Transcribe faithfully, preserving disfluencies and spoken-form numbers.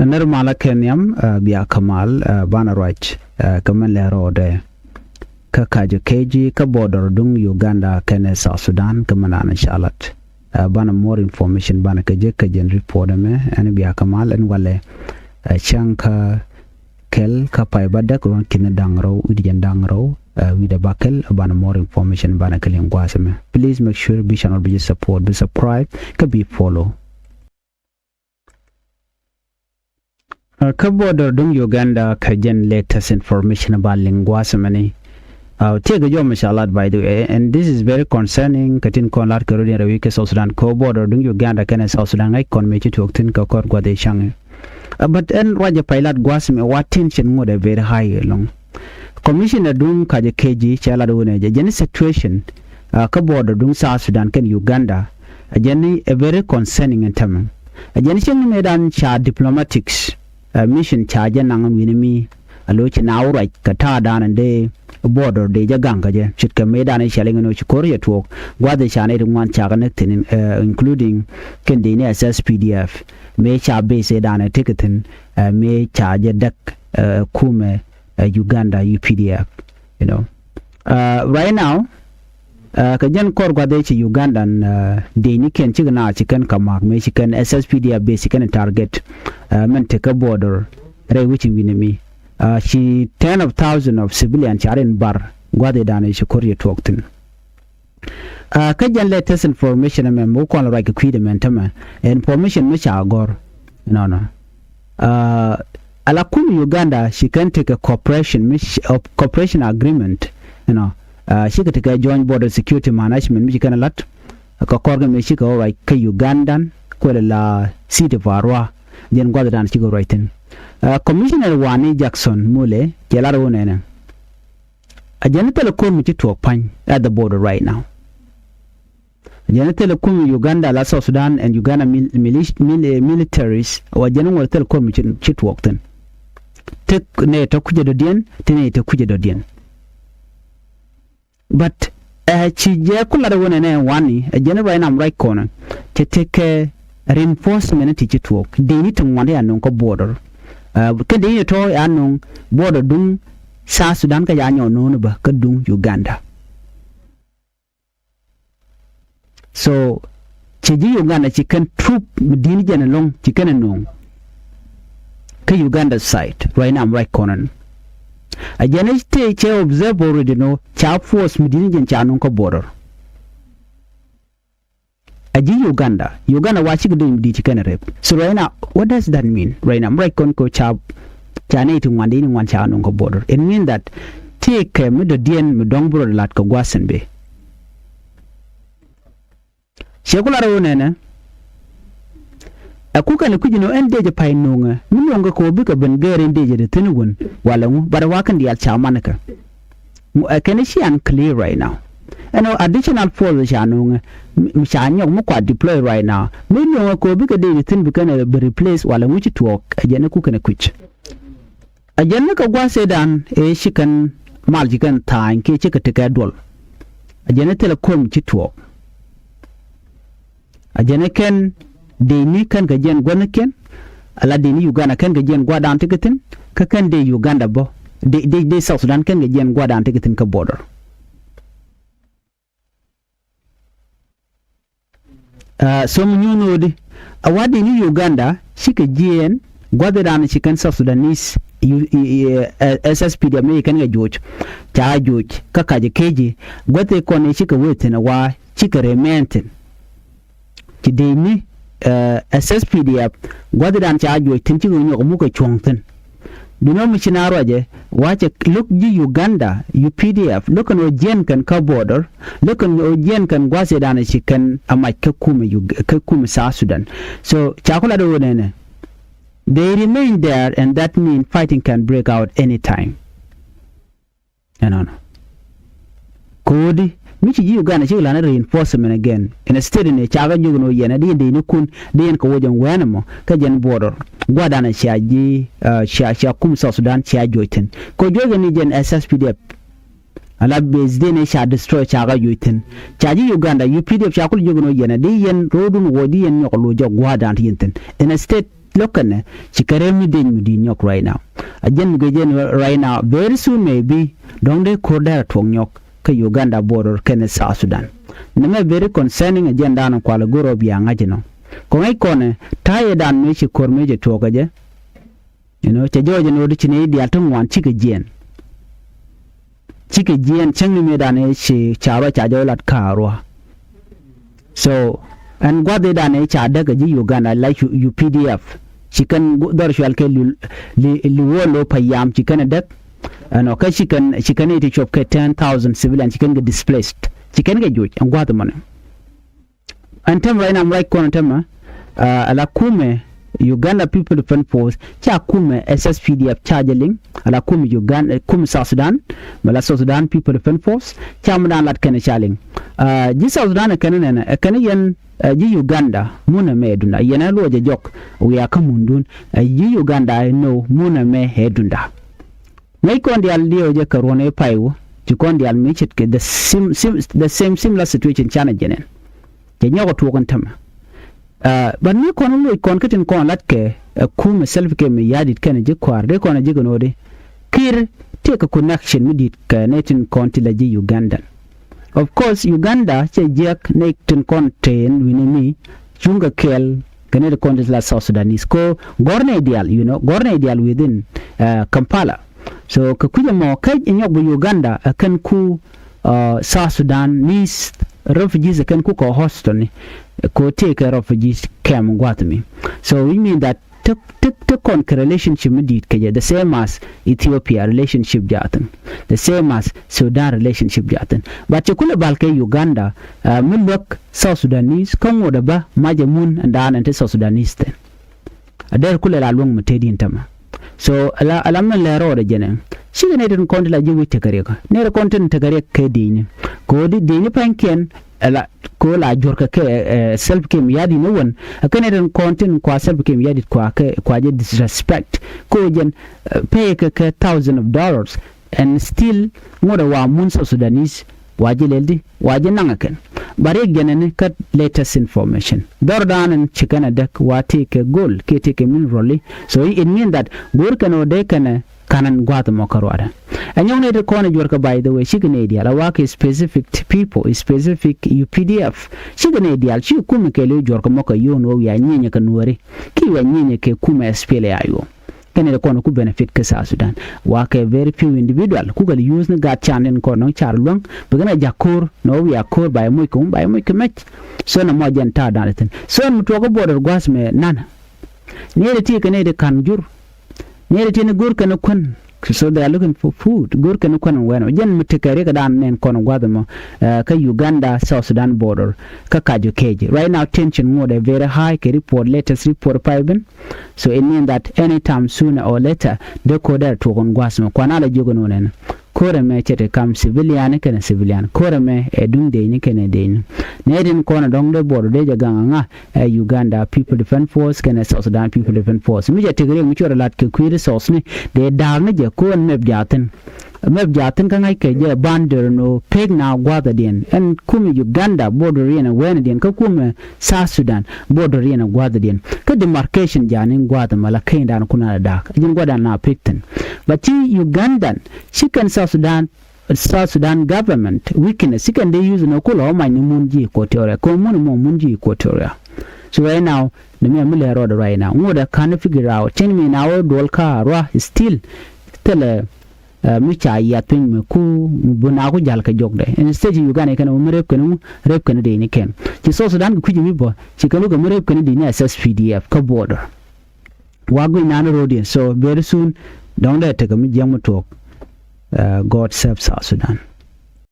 Nɛr malä kɛ nhiam, ɛ, bia kä mal, ɛ, banɛ ruac, ɛ, kɛ mɛn lɛ rɔɔdɛ. Kä Kajo Keji kä border duŋ Uganda kɛnɛ South Sudan kɛ mɛn anɛ ca lat. Ɛ, banɛ more information banɛ kɛ jek kɛ jɛn report ɛmɛ, ɛn bia kä mal ɛn walɛ, ɛ, cäŋ kä kɛl kä pay bädäk ruɔ̱n ki̱n da̱ŋ rɛw wi̱cdɛ jiɛn da̱ŋ rɛw, ɛ, wi̱cdɛ bäkɛl, banɛ more information banɛ kɛ liŋ gua̱a̱th ɛmɛ. Please make sure bi channel bi jɛ support, bi subscribe, kä bi follow. Ɛ, kä border duŋ Uganda kɛ jɛn latest information ba liŋ gua̱a̱th ɛmɛni. Ɛ, tëëkɛ jɔw mi ca lat, by the way, and this is very concerning, kä tin kɔn lat kɛ rɔ diɛn rɛwi kɛ South Sudan, kɛ border duŋ Uganda kɛnɛ South Sudan, ŋäc kɔn mëë ci tuɔɔk thi̱n kɛ kɔr gua̱th i̱ cäŋ. Ɛ, but ɛn ruacɛ pay lat gua̱a̱th ɛmɛ wa tension ŋot ɛ very high ɛlɔ̱ŋ. Commissioner duŋ Kajo Keji cɛ lat wunɛ jɛ jɛn situation, ɛ, kä border duŋ South Sudan kɛnɛ Uganda, ɛ, jɛn ɛ very concerning ɛn tämɛ. Ɛ, jɛn cieŋ mëëdan ca diplomatics, ɛ, mission ca jɛ naŋ wi̱ni mi, ɛ, lo̱c ci na wä ruac kɛ ta̱a̱dan ɛn dee border dee jɛ gaŋ kä jɛ. Ce̱tkɛ mëëdan i̱ cɛ liŋ ɛn ɣöö ci ko̱r yɛ tuɔɔk, gua̱th i̱ ca nɛy ti ŋuan ca kɛ näk thi̱n, ɛ, including kɛn dee ni S S P D F. Mëë ca base ëëdan ɛ tekɛ thi̱n, ɛ, mëë ca jɛ däk, ɛ, kumɛ, ɛ, Uganda U P D F, you know. Ɛ, right now, ɛ, kɛ jɛn kɔr gua̱th ëë ci Ugandan, ɛ, dee ni kɛn cikɛ na ci kɛn kä ma̱a̱k mëë ci kɛn S S P D F base ci kɛn target, ɛ, mɛn tekɛ border rɛy wi̱ci wi̱ni mi. Ɛ, ci ten of thousand of civilian ca rin bar gua̱th ëëdan ëë ci ko̱r yɛ tuɔɔk thi̱n. Ɛ, kä jɛn latest information ɛmɛ mi wä kɔn ruac kɛ kui̱dɛ mɛn tämɛ, information mi ca gɔ̱r. Nɔnɔ. Ɛ, ala kum Uganda ci kɛn tekɛ cooperation mi ci, ɛ, cooperation agreement, you know. Ɛ, cikɛ tekɛ joint border security management mi ci kɛn lat. Kɛ kɔr kɛ mi cikɛ wä ruac kä Ugandan kuɛlɛ la city of Arua. Jɛn gua̱thdan cikɛ ruac thi̱n. Ɛ, Commissioner Wani Jackson Mule cɛ lar wä nɛnɛ. A jɛn thilɛ ko̱r mi ci tuɔɔk pa̱ny at the border right now. A jɛn thilɛ kum Uganda la South Sudan and Uganda mil-, militia, mil-, eh, militaries, wa jɛn ŋuɔ̱t thilɛ ko̱r mi ci, ci tuɔɔk thi̱n. Tek nɛy tɔ̱ kucä dɔ̱diɛn, tek nɛy tɔ̱ kucä dɔ̱diɛn. But, eh, ci jɛ ku lat wä nɛnɛ Wani, a jɛn right now ruac kɔnɛ. Cɛ tekɛ reinforcement ti ci tuɔɔk. Dee ni ti ŋuan ti a nuŋ kä border. Eh, kä dee ni tɔ̱ a nuŋ border duŋ South Sudan kä ya nyɔk nuŋ ni bä kä duŋ Uganda. So, ci ji̱ Uganda ci kɛn troop mi di̱n jɛn ɛlɔ̱ŋ ci kɛn ɛ nuŋ. Kä Uganda side, right now, right kɔnɛn. A jɛn i̱ tëë cɛ observe already nɔ, ca force mi di̱n jɛn ca nuŋ kä border. A ji̱ Uganda, Uganda wa cikɛ dee mi di̱n ci kɛn ɛ rep. So right now, what does that mean? Right now, right kɔn kɛ ca, ca nɛy ti ŋuan dee ni ŋuan ca nuŋ kä border. It mean that tëë kɛ mi dɔ̱diɛn mi dɔ̱ŋ border lat kɛ gua̱a̱th in bi. Cɛ ku lar ɣöö nɛnɛ. Ɛ ku kɛn kui̱c ni ɣöö ɛn dee jɛ pay nuŋɛ mi nuŋkɛ kɛ ɣöö bikɛ ben gɛɛr in dee jɛ te thi̱n wun walɛ ŋu, but ɛ wa̱a̱ kɛn diaal ca mankɛ. Ɛ kɛn i̱ cian clear right now. Ɛn ɣöö additional force ca nuŋɛ mi ca nyɔk mi kua deploy right now mi nuŋɛ kɛ ɣöö bikɛ dee jɛ thi̱n bi kɛn ɛ bi replace walɛ ŋu ci tuɔɔk, ɛ jɛn i̱ ku kɛn kui̱c. A jɛn ni kɛ gua̱a̱th ëëdan ëë ci kɛn mal ci kɛn tha̱a̱ny kiɛ cikɛ tekɛ duɔl. A jɛn ni thilɛ ko̱r mi ci tuɔɔk. A jɛn ni kɛn dee ni kɛn kɛ jiɛn gua̱thnikiɛn. Ala dee ni Uganda kɛn kɛ jiɛn gua̱a̱thdan ti kɛ thi̱n. Kä kɛn dee Uganda bä dee, dee, dee South Sudan kɛn kɛ jiɛn gua̱a̱thdan ti kɛ thi̱n kä border. Aa, so mi nyuun ɣöödi a wa̱di̱ ni Uganda cikɛ jiɛɛn gua̱dhidan ci kɛn South Sudanese, yu, i, i, ɛ, S S P D F mi ci kɛn kɛ joc. Ca joc kä kac keci gua̱thi kɔn i̱ cikɛ wee thi̱n a wa cikɛ rɛmɛn thi̱n. Ci dee ni, ɛ, S S P D F gua̱dhidan ca joc thi̱n cikɛ nyɔk mukɛ cuɔ̱ŋ thi̱n. Duundɛ mi ci na ruacɛ wa̱cɛ lo̱k ji̱ Uganda, U P D F, lo̱k kɛn ɣöö jiɛn kɛn kä border, lo̱k kɛn ɣöö jiɛn kɛn gua̱thidan ci kɛn a mac kä kumɛ Ug-, kä kumɛ South Sudan. So ca ku lat ɣöö nɛnɛ, they remain there and that mean fighting can break out anytime. Ɛnɔnɔ. Ko̱di mi ci ji̱ Uganda cikɛ la̱t ni reinforcement again. Instead ni ca kɛ jiök ni wä yɛn ɛ di yɛn dee ni kun di yɛn kɛ wä jɛn wɛn ɛmɔ kä jɛn border. Gua̱dan cia ji̱, ɛ, cia, cia kum South Sudan cia juɔc thi̱n. Kɛ juɔc kɛ ni jɛn S S P D F. Ala base dee ni ca destroy ca kɛ juɔc thi̱n. Ca ji̱ Uganda U P D F ca kul jiök ni wä yɛn ɛ di yɛn ro̱o̱dun wä di yɛn nyɔk lo̱c jɛ gua̱dan ti yɛn thi̱n. Instead lo̱k kɛnɛ ci kɛ rɛm mi dec mi di̱i̱t nyɔk right now. A jɛn mi gɛ jɛn right now, very soon maybe dɔ̱ŋ dee ko̱r dɛr a tuɔk nyɔk kä Uganda border kɛnɛ South Sudan. Nɛmɛ very concerning a jɛn da̱a̱n kualɛ go̱r ɔ bia ŋa̱c inɔ. Kɔŋ i̱ kɔnɛ ta̱yɛ da̱a̱n mëë ci ko̱r mëë ci tuɔɔk kɛ jɛ. You know, cɛ jɔɔc ɛn ɣöö ti ci nɛy diaal ti ŋuan cikɛ jiɛɛn. Cikɛ jiɛɛn cäŋ ni mëëdan ëë ci ca ruac ca jɔɔc lat ka̱a̱ruä. So ɛn gua̱th ëëdan ëë ca däk ɛ ji̱ Uganda la U- U P D F. Ci kɛn gu- dhɔr cual kɛ li li li wä lo̱ payam ci kɛn ɛ däk. Ɛnɔ kä ci kɛn ci kɛn ëë ti cuɔp kɛ ten thousand civilian ci kɛn kɛ displaced ci kɛn kɛ juc ɛn gua̱th mɔni. Ɛn tɛm ruac nam ruac kɔn ɛn tɛmɛ ala kumɛ Uganda People Defense Force ca kumɛ S S P D F ca jɛ liŋ ala kumɛ Uganda kumɛ South Sudan. Mɛ la South Sudan People Defense Force ca mi daan lat kɛn ca liŋ. Ji̱ South Sudan ɛ kɛn nɛnɛ ɛ kɛn yɛn ji̱ Uganda munɛ mɛ dunda yɛn ɛ luɔcɛ jɔk wiaa kä mundun. Ji̱ Uganda ɛ no munɛ mɛ ɛ dunda. Ŋäc kɔn diaal diɛw jɛ kɛ ruɔ̱n ëë pay wä ci kɔn diaal mi ce̱tkɛ the same, same, the same similar situation canɛ jɛnɛn. Cɛ nyɔk ɛ tuɔɔk ɛn tämɛ. But mi kɔn loc kɔn kä tin kɔn latkɛ ɛ kumɛ Salva Kiir Mayardit kɛnɛ ji̱ kua̱r dee kɔn ɛ ji̱ kɛ no̱o̱di. Kiir tëëkɛ connection mi di̱i̱t kɛ nɛy tin kɔn ti la ji̱ Ugandan. Of course Uganda cɛ jiäk nɛy tin kɔn tëë ɛn wi̱ni mi cuŋkɛ kɛɛl kɛ nɛy tin kɔn ti la South Sudanese ko gɔ̱r nɛy diaal, you know, gɔ̱r nɛy diaal within Kampala. So kɛ kui̱c ɛmɔ kä inyɔk bi Uganda ɛ kɛn ku South Sudanese refugees ɛ kɛn ku kɛ hostoni ko tëëkɛ refugees camp gua̱th mi. So which mean that ti ti ti kɔn kɛ relationship mi di̱i̱t kɛ jɛ the same as Ethiopia relationship jaathin, the same as Sudan relationship jaathin. But cɛ kulɛ bal kɛ Uganda mi luäk South Sudanese kä ŋot ɛ bä macɛ mun ɛn daan ɛn ti South Sudanese thin. A der kulɛ la luäŋ mi tëëdi ɛn tämɛ. So ala ala min lɛ rɔɔdɛ jɛnɛ cikɛ nɛy tin kɔn ti la ji̱ wi̱c tekɛ riɛk nɛy ti kɔn tin tekɛ riɛk kɛ di̱i̱ni. Kɛ ɣöö di di̱i̱ni pa̱nykiɛn ala kɛ ɣöö la juɔ̱rkɛ kɛ Salva Kiir Mayardit ni wän. Ɛ kɛ nɛy tin kɔn tin kua Salva Kiir Mayardit kua kɛ kua jɛ disrespect kɛ ɣöö jɛn pay kɛ kɛ thousand of dollars. And still ŋot ɛ wa mun South Sudanese wa ji̱ lɛl di wa ji̱ naŋ ɛ kɛn. Ba riɛk jɛn ɛni kä latest information dhɔr daanɛ ci kɛn ɛ däk wa tëëkɛ gold kiɛ tëëkɛ mineral. So it mean that go̱o̱r kɛn ɔ dee kɛn ɛ ka̱n ɛn gua̱a̱th ɛmɔ kä ruaadɛ. Ɛ nyɔk nɛy ti kɔn ɛ juɔ̱r kɛ by the way cikɛ nɛy diaal a wakɛ specific people specific U P D F. Cikɛ nɛy diaal ci kumɛ kɛɛl i̱ juɔ̱r kɛ mɔ kɛ yio̱o̱n ɣöö wiaa nyieenyɛ kɛ nuääri kiɛ wiaa nyieenyɛ kɛ kumɛ S P L A I O. Kɛn nɛy ti kɔn ku benefit kä South Sudan. Wakɛ very few individual kukɛ li use ni gat can in kɔn nɔŋ car luäŋ. Bikɛ na jak ko̱r nɔ wiaa ko̱r ba imuc kɛ ŋu ba imuc kɛ mɛc. So na mɔ jɛn ta̱a̱ dan ithin so ɛn mi tuɔɔk kä border gua̱a̱th mɛ nanɛ. Nɛy ti ti kɛ nɛy ti ka̱n jur. Nɛy ti ti ni go̱r kɛn kuän. So they are looking for food go̱r kɛn kuän wɛn jɛn mi tekɛ riɛk dan nɛn kɔn gua̱a̱th mɔ kä Uganda South Sudan border. Kä kacɔ kec right now tension ŋot ɛ very high kɛ report latest report pay ben. So it mean that anytime sooner or later dee ko̱r dee tuɔk in gua̱a̱th mɛ kuan a la jiök in wun ɛn. Ko̱r ɛmɛ cɛ ti kam civilian kɛnɛ civilian ko̱r ɛmɛ ɛ duŋ dee ni kɛnɛ dee ni. Nɛ tin kɔn ɛ dɔ̱ŋ dee buɔt dee jɛ gaŋ aŋa ɛ Uganda People Defense Force kɛnɛ South Sudan People Defense Force mi jɛ tek riɛk mi cuɔr ɛ lat kɛ kui̱ resource ni dee da̱a̱r ni jɛ ko̱r ɛn mɛp jaathin. Mɛp jaathin kä ŋa̱ckɛ jɛ bandar ni pek na gua̱thädiɛn ɛn kumɛ Uganda border riɛn ɛ wɛnɛdiɛn kä kumɛ South Sudan border riɛn ɛ gua̱thädiɛn kä demarcation jaathin gua̱thä mɛ la keny dan kun a da̱a̱k ji̱n gua̱dan na pek thi̱n. But ci Ugandan ci kɛn South Sudan South Sudan government weakness ci kɛn dee use ni kulɛ ɔ mac ni mun ji̱ Equatoria kɛ mun mɔ mun ji̱ Equatoria. So right now ni mi a mi lɛ rɔɔdɛ right now ŋot ɛ ka̱n figure out cin mi na wä duɔl ka rua still thilɛ. Mi ca yiath piny mi ku mi bi na ku jal kɛ jɔkdɛ in state Uganda kɛn mi rep kɛn ŋu rep kɛn dee ni kɛn ci South Sudan kɛ kui̱c mi bä ci kɛn wä kɛ mi rep kɛn dee ni S S P D F kä border. Wa guic nan ro̱diɛn so very soon dɔ̱ŋ dee tekɛ mi jiɛŋ mi tuɔɔk. God save South Sudan.